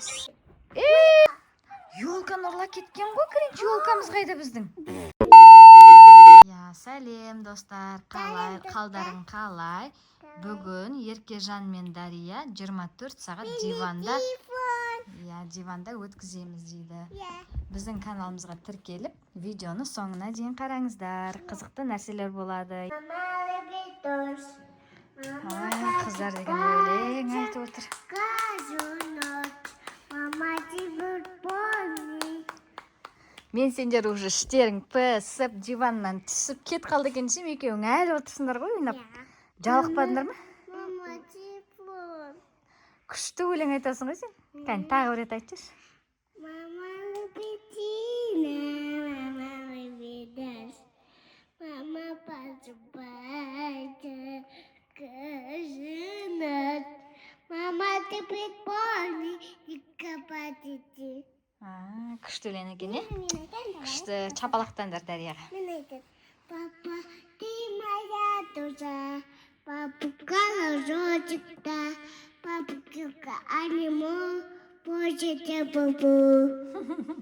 Мәс. Елканы ұрлап кеткен ғой Гринч. Елкамыз қайда біздің? Иә, сәлем, достар! Қалай, қалдарың қалай? Бүгін Еркежан мен Дария 24 сағат диванда, иә, диванда өткіземіз дейді. Біздің каналымызға тіркеліп, видеоны соңына дейін қараңыздар, қызықты нәрселер болады. Мама любит дождь. Ай, қыздар деген өлең айтып отыр. Каждую ночь. Мама любит пони. Мен сендер уже іштерің пісіп, диваннан түсіп кетіп қалды екен десем, екеуің әлі отырсыңдар ғой ойнап. Жалықпадыңдар ма? Мама, телефон. Күшті өлең айтасың ғой сен. Кәне, тағы бір рет айтшы. Мама любит Тина, мама любит дождь. Мама просыпается каждую ночь. Мама любит пони и копать. А, күшті өлең екен, иә? Күшті, шапалақтаңдар Дарияға. Мен айтады. Папа, ты моя душа. Папа, кружочек, да. Папа, крепко обниму. Больше тебя люблю.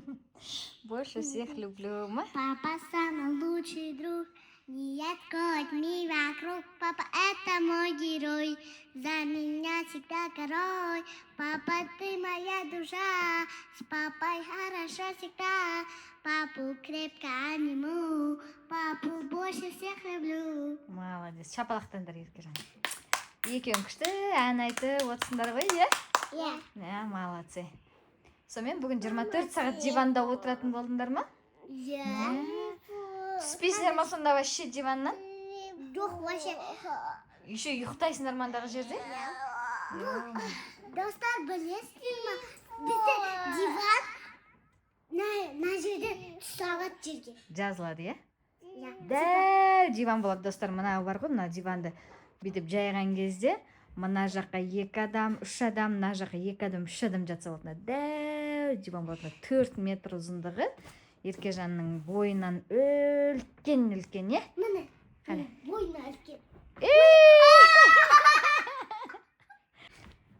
Больше всех люблю ма? Папа самый лучший друг. Не откроет мир вокруг. Папа, это мой герой. За меня всегда король. Папа, ты моя душа. С папой хорошо всегда. Папу крепко обниму. Папу больше всех люблю. Молодец, шапалақтаңдар Еркежан. Екеуің күшті ән айтып отырсыңдар ғой, иә? Иә. Иә, молодцы. Сонымен, бүгін 24 сағат диванда отыратын болдыңдар ма? Иә. Түспейсіңдер ма сонда вообще диваннан? Жоқ, вообще. Еще ұйықтайсыңдар ма андағы жерде? Достар, білесіздер ма? Бізде диван мына жерден түсе алады жерге. Жазылады, иә? Иә. Дәу диван болады, достар. Мынау бар ғой, мына диванды бүйтіп жайған кезде мына жаққа екі адам, үш адам, мына жаққа екі адам, үш адам жатса болады. Мына дәу диван болады, мына 4 метр ұзындығы, Еркежанның бойынан үлкен үлкен, иә? Міне. Қане? Бойына үлкен.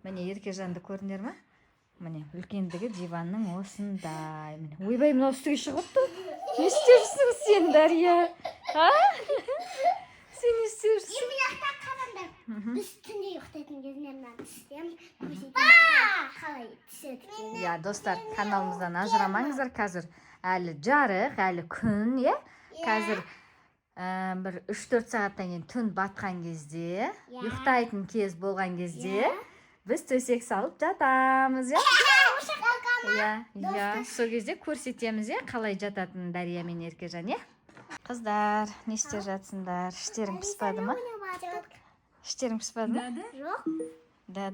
Міне, Еркежанды көрдіңдер ма? Міне, үлкендігі диванның осындай, міне. Ойбай, мынау үстіге шығып тұр. Не істеп жүрсің сен, Дария? А, сен не істеп жүрсің? Мына жақта қараңдар. Біз түнде ұйықтайтын кезінде мынаны түсеміз. Көрсетеміз қалай түседі екенін. Иә, достар, каналымыздан ажырамаңыздар. Қазір әлі жарық, әлі күн, иә? Қазір бір 3-4 сағаттан кейін, түн батқан кезде, Иә. ұйықтайтын кез болған кезде біз төсек салып жатамыз, иә? Иә, сол кезде көрсетеміз, иә, қалай жататынын Дария мен Еркежан, иә? Қыздар, не істеп жатсыңдар? Іштерің пыспады ма? Іштерің пыспады ма? Да-да. Жоқ. Да.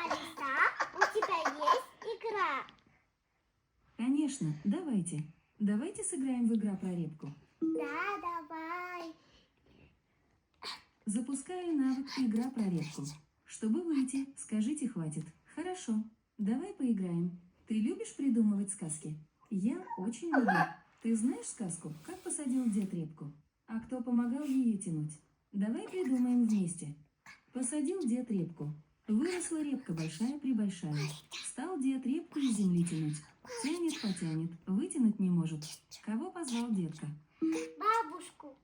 Алиса, у тебя есть игра? Конечно, давайте. Давайте сыграем в игра про репку. Да, давай. Запускаю навык «Игра про репку». Чтобы выйти, скажите «хватит». Хорошо. Давай поиграем. Ты любишь придумывать сказки? Я очень люблю. Ты знаешь сказку «Как посадил дед репку»? А кто помогал ее тянуть? Давай придумаем вместе. Посадил дед репку. Выросла репка большая-пребольшая. Стал дед репку из земли тянуть. Тянет, потянет, вытянуть не может. Кого позвал дедка? Бабушку.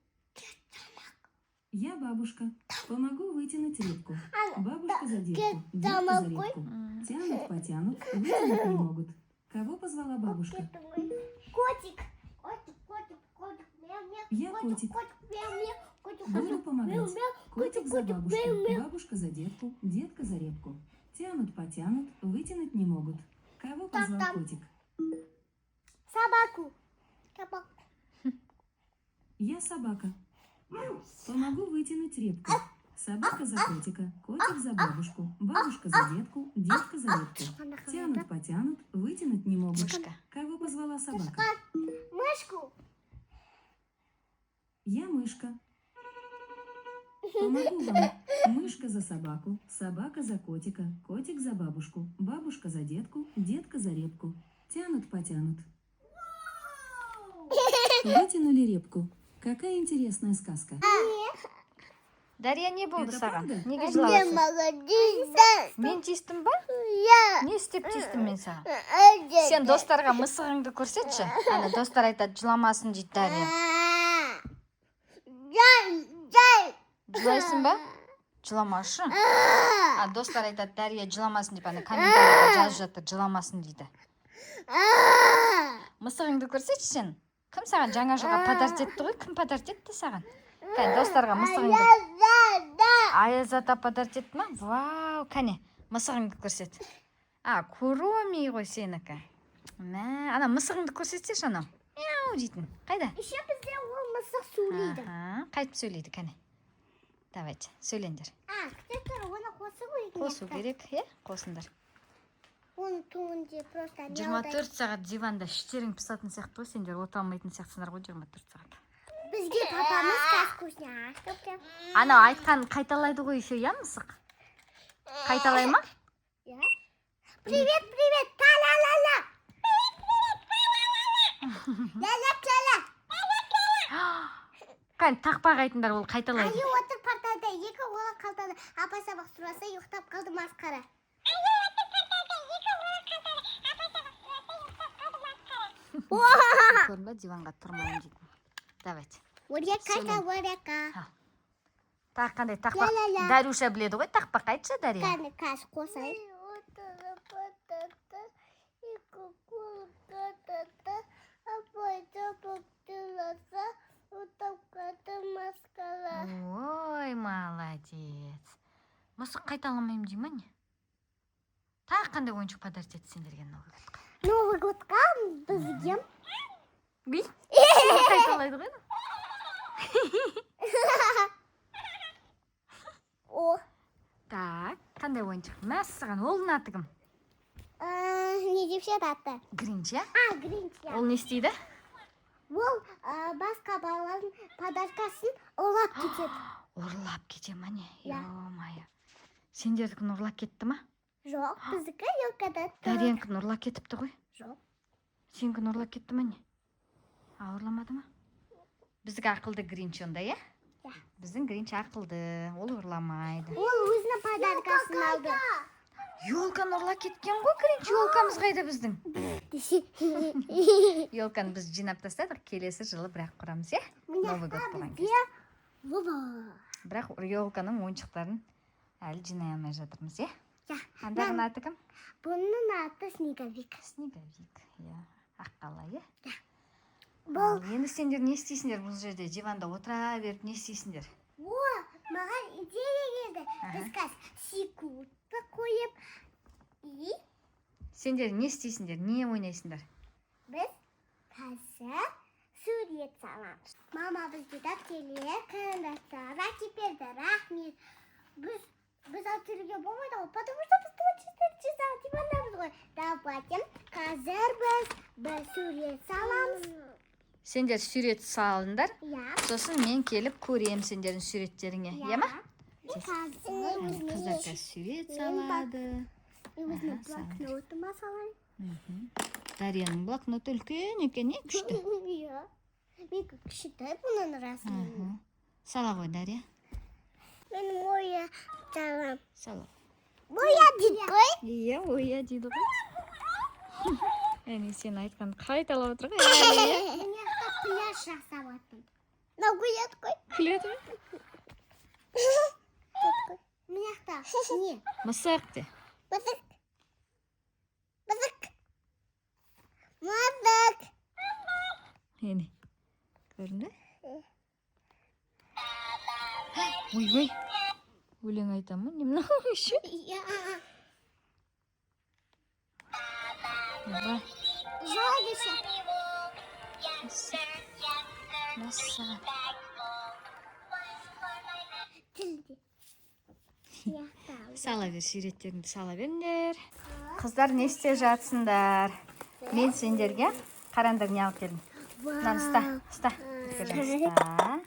Я бабушка. Помогу вытянуть репку. Бабушка за дедку, дедка за репку. Тянут, потянут, вытянуть не могут. Кого позвала бабушка? Котик. Котик, котик, котик, мяу, мяу. Я котик. Котик, мяу, мяу. Котик, Буду котик, мяу, помогать. мяу. Котик за Котик, бабушку, мяу, мяу. бабушка за дедку, дедка за репку. Тянут, потянут, вытянуть не могут. Кого Там, позвал там. котик? Собаку. Собаку. Я собака. Помогу вытянуть репку. Собака за котика, котик за бабушку, бабушка за дедку, дедка за репку. Тянут, потянут, вытянуть не могут. Мышка. Кого позвала собака? Мышку. Я мышка. Помогу вам. Мышка за собаку, собака за котика, котик за бабушку, бабушка за дедку, дедка за репку. Тянут, потянут. Вытянули репку. Какая интересная сказка. Дария, не болды Это саған? правда? Неге жылап? Молодец. Мен тиістім ба? Иә. Не істеп тиістім мен саған? Сен достарға мысығыңды көрсетші. Ана достар айтады, жыламасын дейді, Дария. Жай, жай. Жылайсың ба? Жыламашы. А достар айтады, Дария жыламасын деп, ана комментарийға жазып жатыр, жыламасын дейді. Мысығыңды көрсетші сен. Кім саған жаңа жылға подарок етті ғой? Кім подарок етті саған? Кәне, достарға мысығыңды. Аяз ата подарок етті ма? Вау, кәне, мысығыңды көрсет. А, Куроми ғой сенікі. Мә, ана мысығыңды көрсетсеші, анау мяу дейтін қайда? Еще бізде ол мысық сөйлейді. Аха, қайтып сөйлейді? Кәне, давайте, сөйлеңдер. А, күте тұр, оны қосу керек. Қосу керек, иә, қосыңдар. Оны туынде просто 24 сағат диванда іштерің пысатын сияқты ғой, сендер отыра алмайтын сияқтысыңдар ғой 24 сағат. Бізге папамыз қазір вкусняшка прям. Анау айтқан қайталайды ғой еще, иә? Мысық қайталай ма? Иә. Привет, привет, та-ла-ла-ла. Ля-ля-ля-ля. Кәне, тақпақ айтыңдар, ол қайталайды. Аю отыр партада, екі қолы қалтада. Апа сабақ сұраса, ұйықтап қалды масқара. Көрдің ба, диванға тұрмаймын дейді. Давайте. Орека, Сөйле. Орека. Тағы қандай тақпақ? Ля-ля-ля. Дарюша біледі ғой тақпақ, айтшы, Дария. Кәні, қазір қосайын. Ой, молодец. Мысық қайталамаймын дей ма, не? Тағы қандай ойыншық подарить етті сендерге Новый годқа? Новый годқа бізге Би қайталайды ғой. О, Так, қандай ойыншық? Мәссаған, ол аты кім? Не деп ше аты? Гринч, иә? А, Гринч, иә. Ол не істейді? Ол басқа балалардың подаркасын ұрлап кетеді. Ұрлап кете ма, не? Иә. Ё-моё, сендердікін ұрлап кетті ма? Жоқ, біздікі елкада тұр. Дариянікін ұрлап кетіпті ғой. Жоқ. Сенікін ұрлап кетті ма, не? А, ұрламады ма? Біздікі ақылды Гринч онда, иә? Иә. Біздің Гринч ақылды, ол ұрламайды. Ол өзінің подаркасын алды. Елканы ұрлап кеткен ғой Гринч. Елкамыз қайда біздің? Елканы біз жинап тастадық, келесі жылы бірақ құрамыз, иә, Новый год болған кезде. Бізде Вова. Бірақ елканың ойыншықтарын әлі жинай алмай жатырмыз, иә? Иә. Андағының аты кім? Бұның аты Снеговик. Снеговик, иә, аққала, иә. Бұл Ал енді сендер не істейсіңдер бұл жерде? Диванда отыра беріп не істейсіңдер? О, маған идея келді. Біз қазір секундты қойып и Сендер не істейсіңдер, не ойнайсыңдар? Біз қазір сурет саламыз. Мама бізге дәптерлер, карандаштар әкеп берді. Рахмет. Біз алып жүруге болмайды ғой, потому что біз 24 сағат дивандамыз ғой. Давайте қазір біз бір сурет саламыз. Сендер сурет салыңдар, Иә. сосын мен келіп көремін сендердің суреттеріңе, иә ма? Мен қазір Міне, қыздар қазір сурет салады. Мен өзімнің Аха, салыңдар. блокнотыма салайын. Дарияның блокноты үлкен екен, не, күшті. Иә. Менікі кішкентай, бұның размері. Сала ғой, Дария. Мен оя салам. Сала. Оя дейді ғой. Иә, оя дейді ғой. Әне, сен айтқан қайталап отыр ғой әлі, иә? Мына жақта пляж жасап жатырмын. Мынау күледі ғой. Күледі ме? Мына жақта не? Мысық де. Мысық. Мысық. Мысық. Әне, көрінді? Ойбай, өлең айта ма, не мынау еще? Иә. Ойбай. Жоқ еще. Мәссаған. Тілде. Мына жақта. Сала бер, суреттеріңді сала беріңдер. Қыздар, не істеп жатсыңдар? Мен сендерге, қараңдар, не алып келдім. Мынаны ұста, ұста. Еркежан, ұста.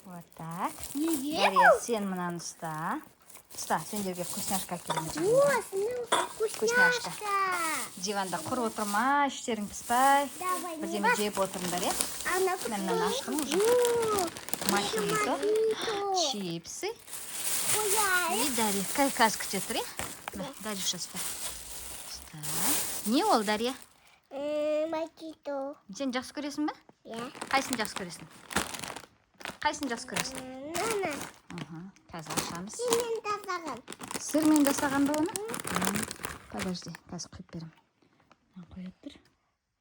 Вот так. Неге? Дария, сен мынаны ұста, ұста. Сендерге вкусняшка әкелдім. О, сенің Вкусняшка. вкусняшка. Диванда құр отырма, іштерің пыспай, Давай, не бірдеме жеп отырыңдар, иә? Ана Мен мынаны аштым уже. О, Мохито, чипсы. И Дарья. Қазір күте тұр, иә? Мә, Дарюша, ұста. Ұста. Не ол, Дарья? Мохито. Сен жақсы көресің бе? Иә. Қайсысын жақсы көресің? Қайсысын жақсы көресің? Мына. Қазір ашамыз. Сырмен жасаған. Сырмен жасаған ба оны? Подожди, қазір құйып беремін. Мынаны қоя тұр.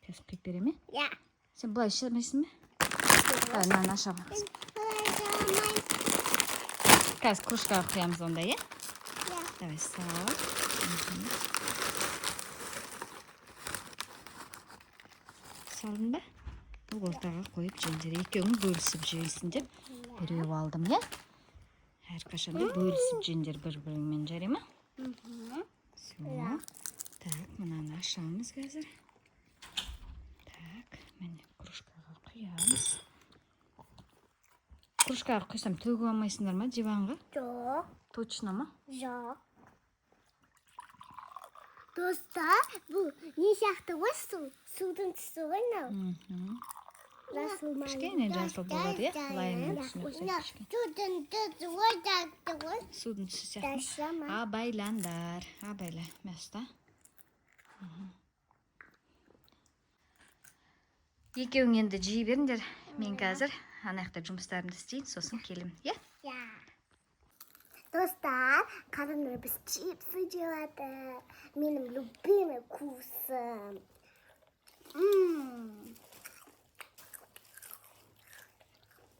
Қазір құйып беремін, иә? Иә. Сен былай іше алмайсың ба? Давай, мынаны аша ғой. Былай жасамай. Қазір кружкаға құямыз онда, иә? Иә. Давай, сал. Салдың ба? Бұл ортаға қойып жеңдер. Екеуің бөлісіп жейсің деп біреу алдым, иә? Әрқашанда бөлісіп жеңдер бір-біріңмен, жарай ма? Все. Так, мынаны ашамыз қазір. Так, міне, кружкаға құямыз. Кружкаға құйсам, төгіп алмайсыңдар ма диванға? Жоқ. Точно ма? Жоқ. Достар, бұл не сияқты ғой, су? Судың түсі ғой мынау. Жасыл. Кішкене жасыл болады, иә? Лаймның түсіне ұқсайды кішкене. Судың түсі ғой, жақты ғой. Судың түсі сияқты. Ташама. Абайлаңдар. Абайла. Мә, ұста. Екеуің енді жей беріңдер. Мен қазір ана жақта жұмыстарымды істейін, сосын келемін, иә? Иә. Достар, қараңдар, біз чипсы жеп. Менің любимый вкусым.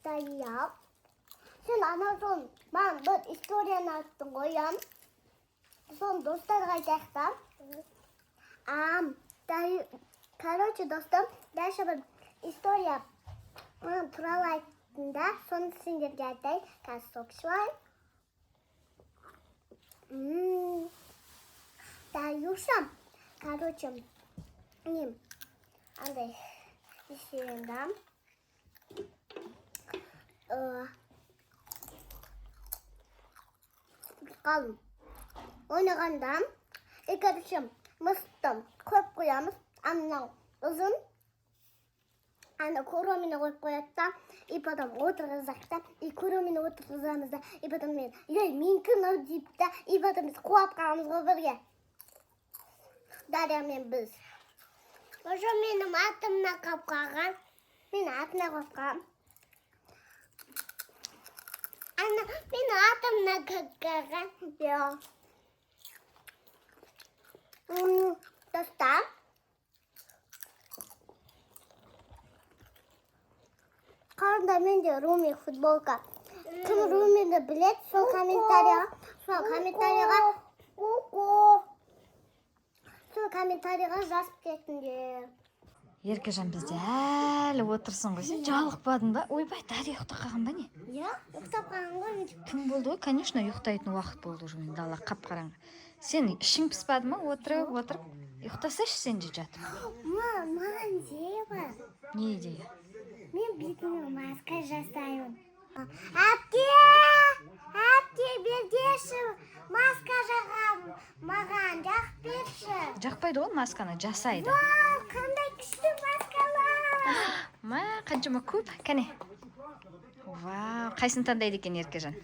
Даяп. Сен ана сон маған бір историяны айттың ғой, иә? Соны достарға айтайық та. Ам, короче, достым, дальше бір история маған туралы айттың да, соны сендерге айтайын. Қазір сок ішіп алайын. Даюша, короче, не, андай, не істеген да. Қалым. Ойнағанда, и, короче, мысықты қойып қоямыз, анау ұзын, ана Куромині қойып қояды да, и потом отырғызады да, и Куромині отырғызамыз да, и потом мен: «Ей, менікі мынау», — дейді да, и потом біз қуалап қаламыз ғой бірге. Дарьямен біз. Ошо менің атымна қалып қалған. Мен атына қойып қалғам. Ана менің атымна қалып қалған. Иә. Достар. Қараңдар, менде Руми футболка. Кім Румиді біледі, сол комментарийға ку-ку. Сол комментарийға жазып кетіңдер. Еркежан, бізде әлі отырсың ғой. Сен жалықпадың ба? Ойбай, Дарья ұйықтап қалған ба, не? Иә, ұйықтап қалған ғой. Түн болды ғой, конечно, ұйықтайтын уақыт болды уже. Мен дала қап қараңғы. Сен ішің пыспады ма отырып отырып? Ұйықтасайшы сен де жатып. Ма, маған идея бар. Не идея? Мен бетіме маска жасаймын. Әпке! Әпке, бердеші, маска жағамын. Маған жағып берші. Жақпайды ғой масканы, жасайды. Вау, қандай күшті маскалар! Ма, қаншама көп, кәне. Вау, қайсысын таңдайды екен Еркежан?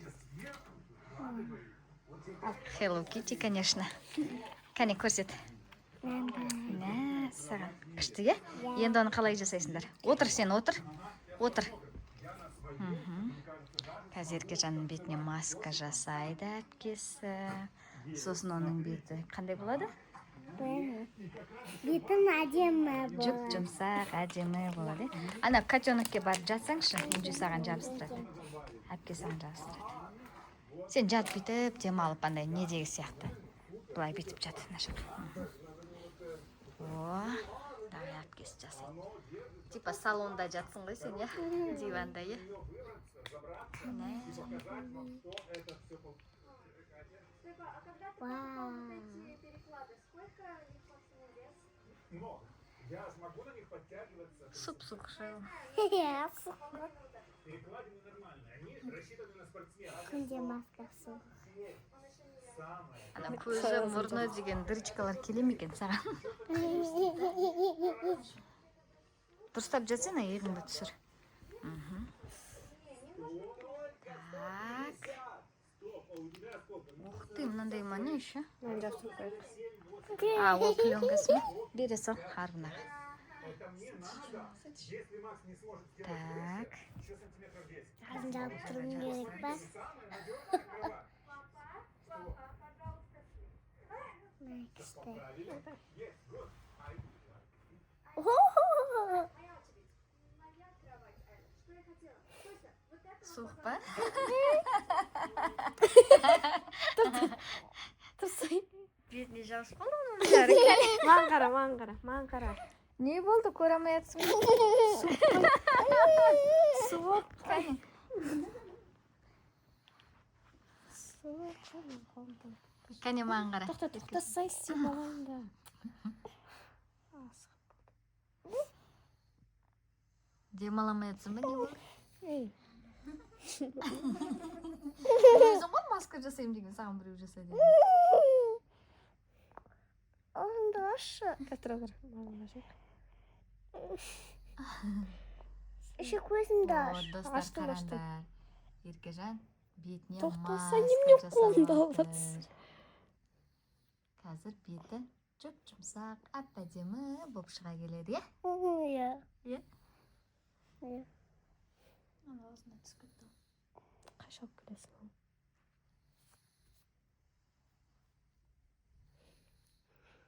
Hello Kitty, конечно. Кәне, көрсет. Мә, саған күшті, иә? Енді оны қалай жасайсыңдар? Отыр, сен отыр, отыр. Қазір Еркежанның бетіне маска жасайды әпкесі. Сосын оның беті қандай болады? Бетім әдемі жұп болады. Жұмсақ, әдемі болады, иә? Ана котенокке барып жатсаңшы, Інжу саған жабыстырады, әпке саған жабыстырады. Сен жат бүйтіп, демалып, андай недегі сияқты, былай бүйтіп жат мына жаққа. О, давай, әпкесі жасайды. Типа салонда жатсың ғой сен, иә, диванда, иә? Мә. Вау. Сұп суық шығу. Иә, суық. Күнде маска суық. Ана көзі, мұрны деген дырочкалар келе ме екен саған? Дұрыстап жатсana, иығыңды түсір. Так. Ух ты, мынандай ма, не еще? Мынаны жабыстырып қояйық. А, ол пленкасы ма? Бере сал арбынаға. Так. Ağzını жабыстыруым керек па? Мына күшті. О-хо-хо-хо. Суық па? Тұрсай. Бетіне жабысып қалды оның бәрі. Маған қара, маған қара, маған қара. Не болды, көре алмай жатсың ба? Суық. Кәне. Кәне, маған қара. Тоқта, тоқтасай, істеп алайын да. Демала алмай жатсың ба, не болды? Ей. Өзің ғой маска жасаймын деген, саған біреу жаса деген. Ондашы. Тұра тұр. Маған ашайық. Еще көзімді аш. Вот, достар, Аштым, аштым. қараңдар. Еркежан бетіне Тоқтаса, маска немене жасап қолымды алып жатыр. жатсың? Қазір беті жұп-жұмсақ, әп-әдемі болып шыға келеді, иә? Иә. Иә? Иә. Аузына түсіп кетті. Қайша алып келесің?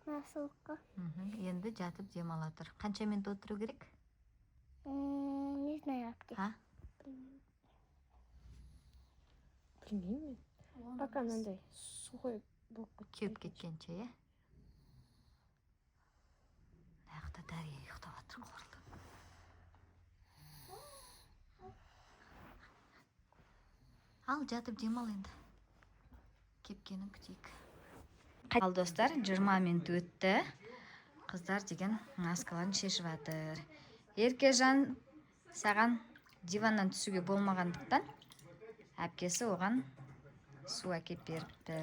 Мына суыққа. Енді жатып демала тұр. Қанша минут отыру керек? Не знаю, әпке. А? Білмеймін мен. Пока мынандай сухой болып кетті. Кеуіп кеткенше, иә? Мына жақта Дария ұйықтап жатыр қорылдап. Ал жатып демал енді. Кепкенін күтейік. Ал достар, 20 минут өтті. Қыздар деген маскаларын шешіп жатыр. Еркежан, саған диваннан түсуге болмағандықтан әпкесі оған су әкеп беріпті.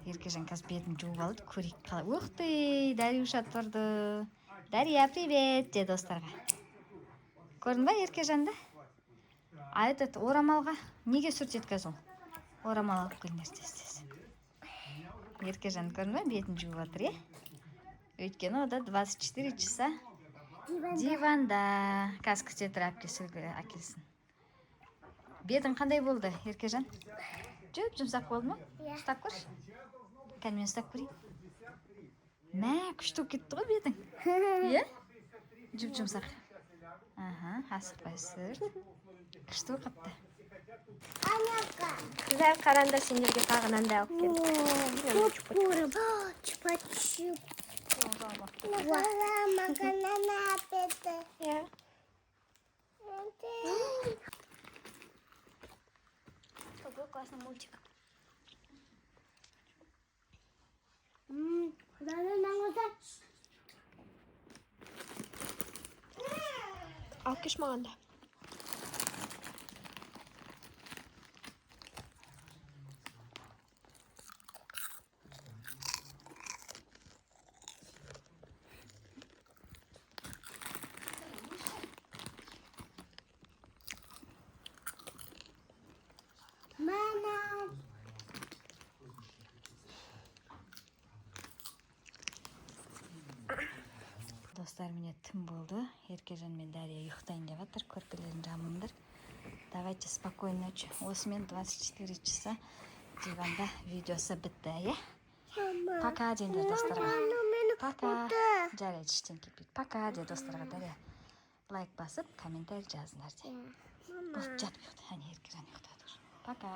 Еркежан қазір бетін жуып алды, көрейік қалай. Ух ты, Дарюша тұрды. Дарья, привет де достарға. Көрдің ба Еркежанды? А этот орамалға неге сүртеді қазір ол? Орамал алып келіңдер тез тез. Еркежан, көрдің ба, бетін жуып жатыр, иә? Өйткені ода 24 часа Диванда. диванда. Қазір күте тұр, әпкесі үлгі әкелсін. Бетің қандай болды, Еркежан? Жұп жұмсақ болды ма? Иә. Ұстап көрші. Кәне, мен ұстап көрейін. Мә, күшті болып кетті ғой бетің. Иә? Жұп жұмсақ. Аха, асықпай сүрт. Күшті болып қапты. Анака. Қыздар, қараңдар, сендерге тағы мынандай алып келдім. Куры. Чупа-чуп. Маған әпеді. Иә. Какой классный мультик. Құданың. Алып келші маған да. Мама. Достар, міне, түн болды. Еркежан мен Дария ұйықтайын деп жатыр. Көрпелерін жамылыңдар. Давайте, спокойной ночи. Осымен 24 часа диванда видеосы бітті, иә? Мама. Пока деңдер достарға. Мені Пока. ұты. Жарайды, ештеңе кетпейді. Пока де достарға, Дария. Лайк басып, комментарий жазыңдар де. Мама. Болды, жатып ұйықта. Әне, Еркежан ұйықтады уже. Пока.